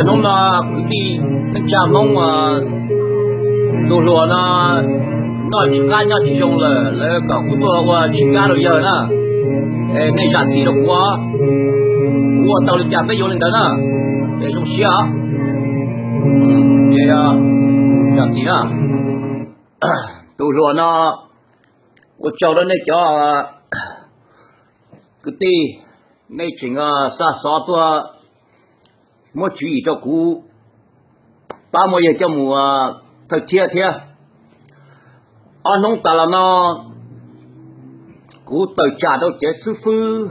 Hnub no kwv tij neej tsa Hmoob tus hluas no noj tsis qab nyob tsis zoo lawm, lawv kom kuv tuaj ua tsis kab rau yawg na. Es nej zam txim rau kuv, kuv ua tau li cas peb yuav li ntawd na. Es zoo siab os. Zam txim na. Tus hluas no, ua tsaug rau nej cov kwv tij, nej tseem xa xov tuaj muab tswv yim rau kuv, pab muab yawg coj mus thawj thiab thiab. Ob hnub tas los no kuv tawm tsam rau cev xib fwb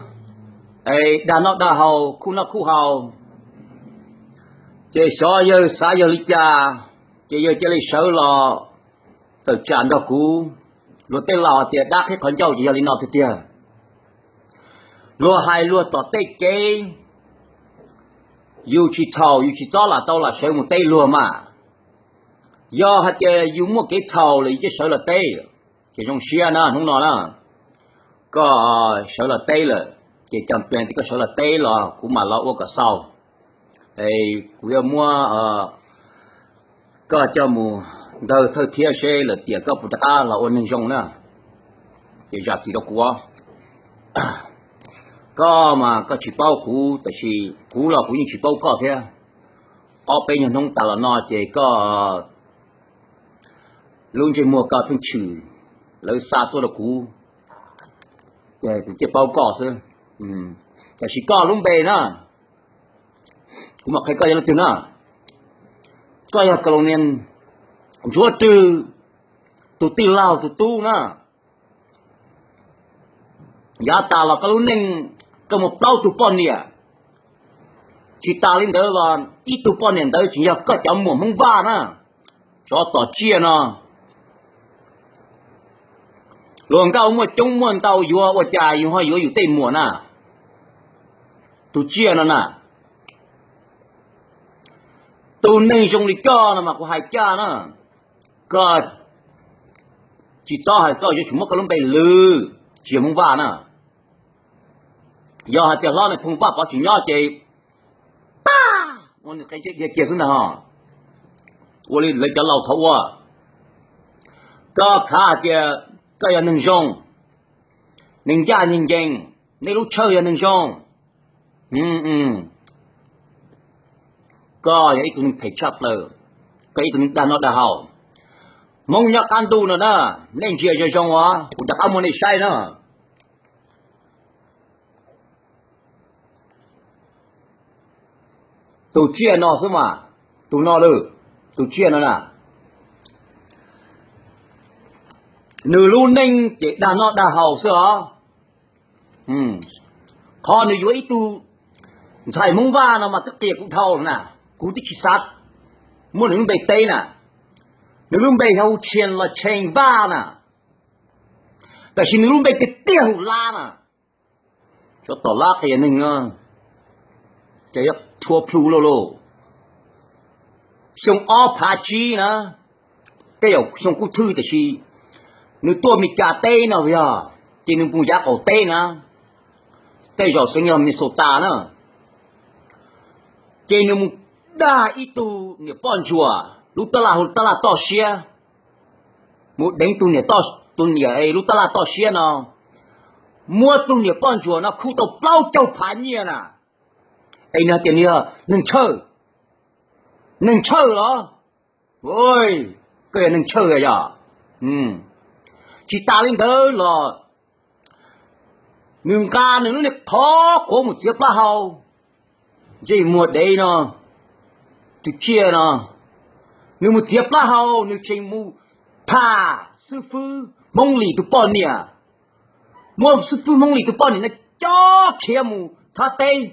es dag noj dag haus, khuj noj khuj haus, ces xyov yawg xav yawg li cas, ces yawg cia li sawv los tawm tsam nrog kuv. Luag tej laus hais tias dab qhib qhov ncauj ces yog li no tiag tiag. Luag hais luag tom tej kev, yus tsis txhaum yus tsis txob lam tau lam sawv mus teb luag mas. Yog hais tias yus muaj kev txhaum lawm yus cia sawv los teb, ces zoo siab na hnub no na. Koj sawv los teb lawm, ces cam pes tias koj sawv los teb los kuv mam los ua kom xaus. Kuv yuav muab koj coj mus ntawg thawj thiab seb lawm tiam koj puas rov qab los ua neeg zoo na. Ces zam txim rau kuv. Koj mas koj tsis paub kuv, tab sis kuv los kuv yeej tsis paub koj thiab. Ob peb nyuag hnub tas los no ces koj lub ntsej muag koj pheej tshwm, lawv xa tuaj rau kuv, kuv thiaj paub koj xwb. Tab sis koj lub npe na, kuv mam qhia koj yog leej twg na. Koj yog Kaus Laus Nias Ntsuav Rwg tus tij laug tus tub na. Yav tas los koj lub neej, koj muaj plaub tug poj niam. Tsis tas li ntawd los ib tug poj niam ntawd tseem yog koj cov muam Hmoob Vaj na. Tsov tom tsiaj no, hluas nkauj muaj coob muaj ntau yuav ua cas yus ho yuav yus tej muam na? Tus tsiaj no na. Tus neeg zoo li koj no mas kuv hais caj na, koj tsis txhob hais koj yuav tsum muab koj lub npe lwm, tsis yog Hmoob Vaj na. Yog hais tias hlob Nais Phoo Vaj Pov tsis nyob ces pab ua nws qe kiag xwb ntag ho. Ua li lawv cov laus thaum ua. Koj khav hais tias koj yog neeg zoo, neeg ncaj neeg ncees, nej lub tshawj yog neeg zoo. Koj yog ib tug neeg phem tshaj plaws, koj ib tug neeg dag noj dag haus. Hmoob nyob qab ntuj no na, nej ntsia zoo zoo os, kuv rov qab muab nej saib na. Tus tsiaj no xwb mas, tus no lawm, tus tsiaj no na, nws lub neej ces dag noj dag haus xwb os. Qhov nws yuav ib tug ntxhais Hmoob Vaj no mas twb qias kuv dhau na, kuv twb tsis xav muab nws lub npe teb na. Nws lub npe yog hu Tshias los Tsheej Vaj na, tab sis nws lub npe tiag tiag hu Lab na. Tsov tom Lab qias neeg no, ces yog rhuav plhu lauj lauj. Xyoo ob phav tsib na, tej zaum xyoo kub thwj tab sis nws tuaj Meskas teb no yog, ces nws mus yav qaum teb na, tej zaum xeev yog Minnesota na, ces nws mus dag ib tug niam poj ntsuam lub tab laj hu tab laj toj siab, mus deev tus niam, tus niam lub tab laj toj siab no, muab tus niam poj ntsuam no khuj tau plaub caug phav nyiaj na. Es nws hais tias nws yog neeg tshawj, neeg tshawj los? Koj yog neeg tshawj yog? Tsis tas li ntawd los nws nqa nws lub niag qhov quav mus txiav plaub hau, ntsej muag dev no, tus tsiaj no, nws mus txiav plaub hau nws tseem mus tham xib fwb Hmoob Lis tus poj niam, muab xib fwb Hmoob Lis tus poj niam no cob khiav mus thab teb,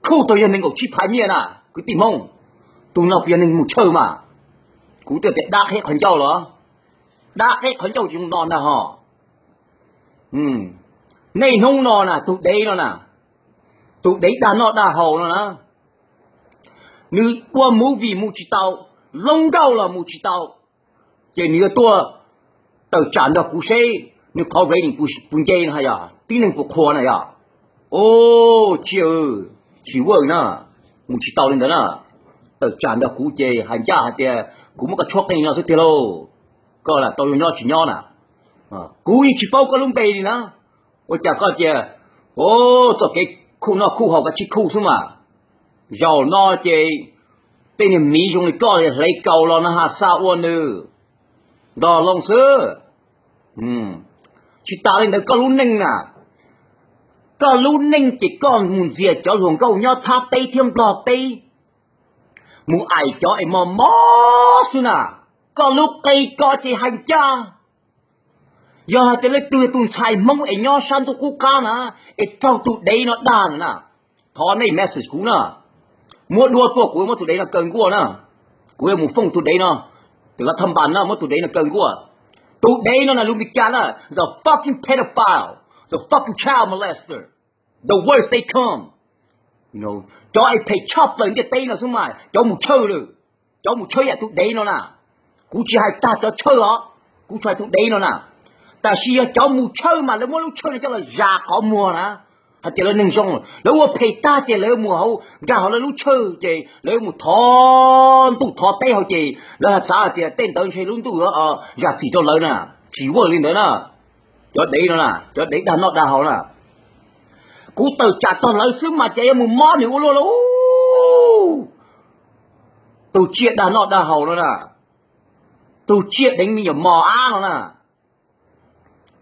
khuj tau yog nees nkaum tsib phav nyiaj na. Kwv tij Hmoob, tus no puas yog neeg mus tshawj mas? Kuv twb tias dab qheb qhov ncauj los, dab qheb qhov ncauj zoo no ntag ho. Nej hnub no na tus dev no na, tus dev dag noj dag haus no na, nws ua movie mus tsis tau, lub nkauj los mus tsis tau, ces nws yuav tuaj tawm tsam nrog kuv seb nws qhov rating puas nce no yog tib neeg puas qhuas na yog. Tsiaj, tsis ua na, mus tsis tau li ntawd na. tawm tsam nrog kuv ces hais ncaj hais tias kuv muab koj tshuab qeej no xwb tiag lauj. Koj lam tau zoo nyob tsis nyob na. Kuv yeej tsis paub koj lub npe li na. Ua cas koj tias, o, txoj kev khuj noj khuj haus koj tsis khuj xwb mas. Zaum no ces tej niag miv zoo li koj hle kaus los no ha xa ua nws ntog loo xwb. Tsis tas li ntawd koj lub neej na, koj lub neej ces koj mus ntxias cov hluas nkauj nyob Thab teb thiab Nplog teb mus aim cov es mos mos xwb na. Koj lub qe ko ces hais ncaj, yog hais tias leej twg yog tus ntxhais Hmoob es nyob sab ntuj qub qab na, es raug tus dev no dag na, thov nej message kuv na. Muab duab tuaj kuv muab tus dev no kaw nkuaj na. Kuv yuav mus foob tus dev no, tus lav thaj npas na muab tus dev no kaw nkuaj. Tus dev no na lus Meskas na, the fucking pedophile, the fucking child molester, the worst they come. Cov es phem tshaj plaws ntiaj teb no xwb mas cov mus tshawj lawm, cov mus tshawj yam tus dev no na. Kuv tsis hais tag cov tshawj os, kuv tsis hais tus dev no na. Tab sis yog cov mus tshawj mas lawv muab lub tshawj no coj los zas qhov muag na, hais tias lawv neeg zoo, lawv ua phem tag ces lawv mus hauv nkag hauv lawv lub tshawj ces lawv mus thov ntuj thov teb hauv ces lawv hais txav hais tias tej ntawd ntshe lub ntuj zam txim rau lawv na. Tsis ua li ntawd na. Cov dev no na, cov dev dag noj dag haus na, kuv tawm tsam txog lawv xwb mas ces yuav mus mob nws ua luaj lauj. Tus tsiaj dag noj dag haus no na, tus tsiaj deev me nyuam mos ab no na.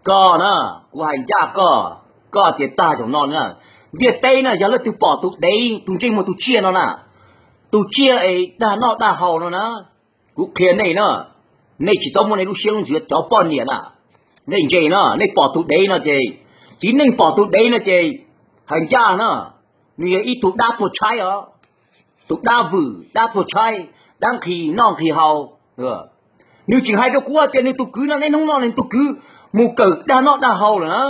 Koj na, kuv hais ncaj koj, koj tias tag zaum no na, ntiaj teb na yog leej twg pom tus dev tus ntsej muag tus tsiaj no na, tus tsiaj es dag noj dag haus no na, kuv qhia nej na, nej tsis txhob muab nej lub siab lub ntsws cov poj niam na. Nej ntse na, nej pom tus dev no ces, txiv neej pom tus dev no ces, hais ncaj na, nws yog ib tug dab tuag tshaib os, tus dab vwm dab tuag tshaib, dab nqhis noj nqhis haus. Nws tseem hais rau kuv tias nws tus kwv no, niaj hnub no nws tus kwv mus kawm dag noj dag haus lawm na.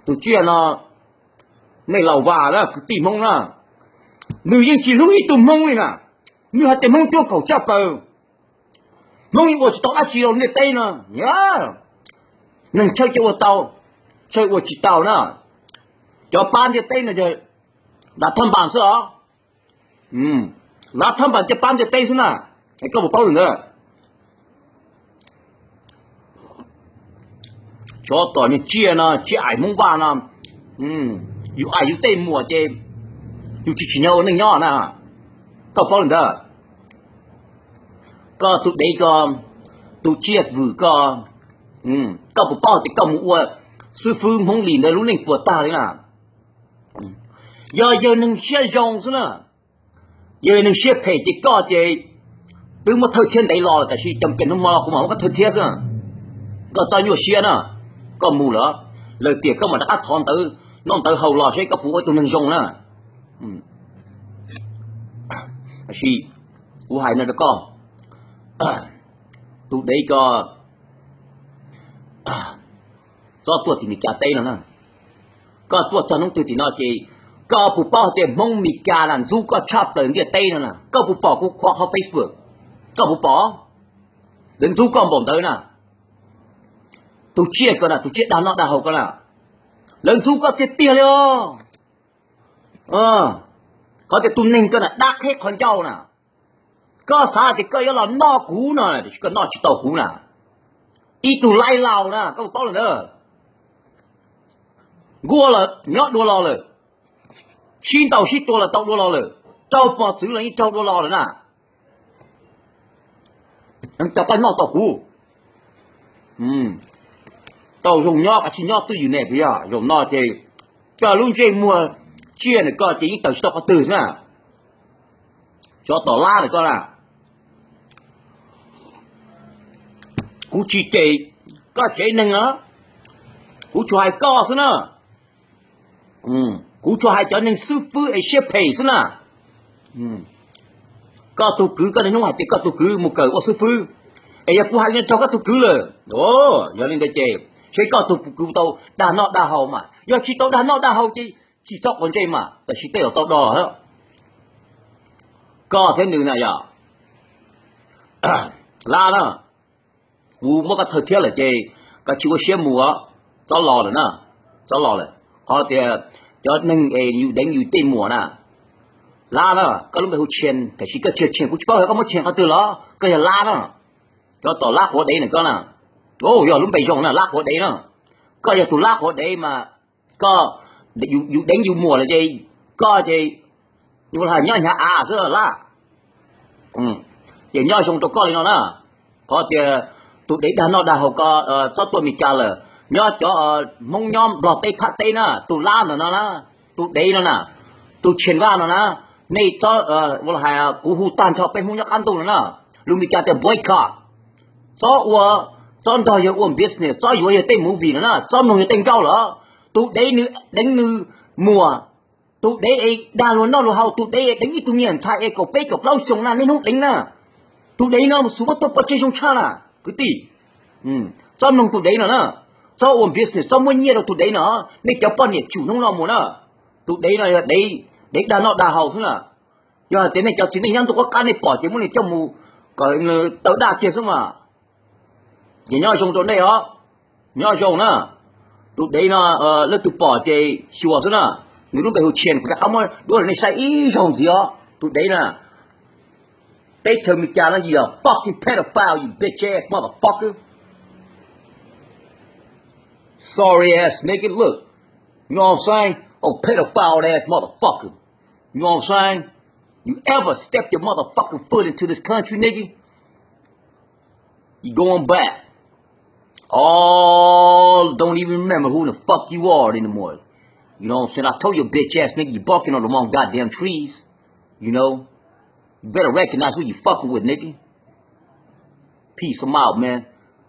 Tus tsiaj no, nej laus vas na, kwv tij Hmoob na, nws yeej tsis hlub ib tug Hmoob li na. Nws hais tias Hmoob cuaj kaum tshaj plaws, Hmoob yeej ua tsis tau dab tsi rau ntiaj teb no. Neeg tshawj ces ua tau, tshawj ua tsis tau na. Cov pab ntiaj teb no yog lav thaj npas xwb os. Lav thaj npas cov pab ntiaj teb xwb na. Koj puas paub li ntawd? Tsov tom niag tsiaj no, tsiaj aim Hmoob Vaj no, yus aim yus tej muam ces yus tsis tsim nyog ua neej nyob na. Koj paub li ntawd? Koj tus dev ko, tus tsiaj vwm ko, koj puas paub tias koj mus ua xib fwb Hmoob Lis ntawd lub neej puas tag li na? Yog yawg neeg siab zoo xwb na, yawg neeg siab phem ces koj ces twb muab thawj thiab ntev los lawm, tab sis cas pem hnub hmo los kuv mam muab koj thawj thiab xwb. Koj txhob nyuaj siab na, koj mus lawm, lawm tiam koj mam rov qab thov ntawv, noj ntawv haus los seb koj puas ua tus neeg zoo na. Tab sis kuv hais no rau koj, tus dev ko, txhob tuaj tim Mes Kas teb no na. Koj tuaj txog hnub twg tim no ces koj puas paub hais tias Hmoob Mes Kas na ntxub koj tshaj plaws ntiaj teb no na? Koj puas pom kuv qhuav qhov Facebook? Koj puas pom? Lawv ntxub koj npaum ntawd na. Tus tsiaj ko na, tus tsiaj dag noj dag haus ko na, lawv ntxub koj tiag tiag li os. Qhov tias tus neeg ko na dab qheb qhov ncauj na. Koj xav tias koj yuav los noj kuv no, tiam sis koj noj tsis tau kuv na. Ib tug laib laus na, koj puas paub li ntawd? Nkuaj los nyob dua los lawm, sib ntaus sib tua los tau dua los lawm, raug mos txwv los yeej raug dua los lawm na. Cas koj noj tau kuv? Tau zoo nyob koj tsis nyob twj ywm ne puas yog? Zaum no ces koj lub ntsej muag tsiaj ntawm koj ces yeej tawm tsis tau qhov twg na. Tsov tom lab ntawm koj na, kuv tsis cem koj tsev neeg na, kuv tsuas hais koj xwb na. Kuv tsuas hais cov neeg xib fwb es siab phem xwb na. Koj tus kwv, koj niaj hnub hais tias koj tus kwv mus kawm ua xib fwb, es yog kuv hais li no raug koj tus kwv lawm, yog li ntawd ces seb koj tus kwv tau dag noj dag haus mas, yog tsis tau dag noj dag haus ces tsis txhob quav ntsej mas, tab sis tej zaum tau do. Koj thiab nws na yog lab na, kuv muab koj thawj thiab lawm ces koj tsis ua siab mus, txhob los lawm na, txhob los lawm. Qhov tias cov neeg es yus deev yus tej muam na, Lab na, koj lub npe hu Tshian, tiam sis koj tsis yog Tshian, kuv tsis paub hais koj muab Tshian qhov twg los koj yog Lab na. Cov tom Lab quav dev na koj na, yog lub npe zoo na, Lab quav dev na. Koj yog tus Lab quav dev mas koj, yus deev yus muam lawm ces koj ces nyob hnyav av xwb Lab. Ces nyob zoo rau koj li no na, qhov tias tus dev dag noj dag haus ko txhob tuaj Meskas lawm, nyob cov Hmoob nyob Nplog teb thaj teb na, tus Lab ntawm no na, tus dev no na, tus Tshian Vaj no na, nej txhob, ua li hais kuv hu tag nrho peb Hmoob nyob qab ntuj no na, lus Meskas tias boycott, txhob ua, txhob nrog yawg ua business, txhob yuav yawg tej movie no na, txhob mloog yawg tej nkauj lawm. Tus dev nws deev nws muam, tus dev es dag luag noj luag haus, tus dev es deev ib tug me nyuam ntxhais es kaum peb kaum plaub xyoos na, niaj hnub deev na. Tus dev no xub muab tua pov tseg zoo tshaj na kwv tij. Txhob mloog tus dev no na, txhob ua business, txhob muab nyiaj rau tus dev no, nej cov poj niam tsum hnub no mus na. Tus dev no yog dev dag noj dag haus xwb na. Yog hais tias nej cov txiv neej nyob ntuj qub qab nej pom ces muab nws coj mus kom nws tawg daj kiag xwb mas. Ces nyob zoo rau nej os, nyob zoo na. Tus dev no leej twg pom ces xyuas xwb na. Nws lub npe hu Tshian, kuv rov qab muab duab rau nej saib ib zaug ntxiv os. Tus dev na, teb chaws Amelikas no, you a fucking pedophile, you bitch ass motherfucker. Sorry ass nigga, look, you know what I'm saying? Oh, pedophile ass motherfucker. You know what I'm saying? You ever step your motherfucking foot into this country, nigga, you going back. Oh, don't even remember who the fuck you are anymore. You know what I'm saying? I told you, bitch ass nigga, you barking on the wrong goddamn trees. You know? You better recognize who you fucking with, nigga. Peace, I'm out, man.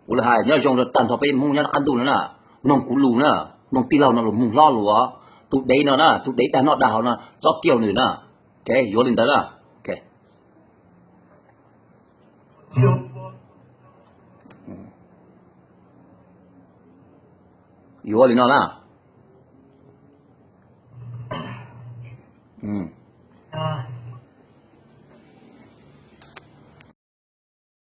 Ua li hais nyob zoo rau tag nrho peb Hmoob nyob qab ntuj no na, mloog kuv lus na, mloog tij laug no lus mloog hlob lus os. Tus dev no na, tus dev dag noj dag haus no, txhob kiag nws na. Ok, yuav li ntawd na. Ok. Yuav li no na.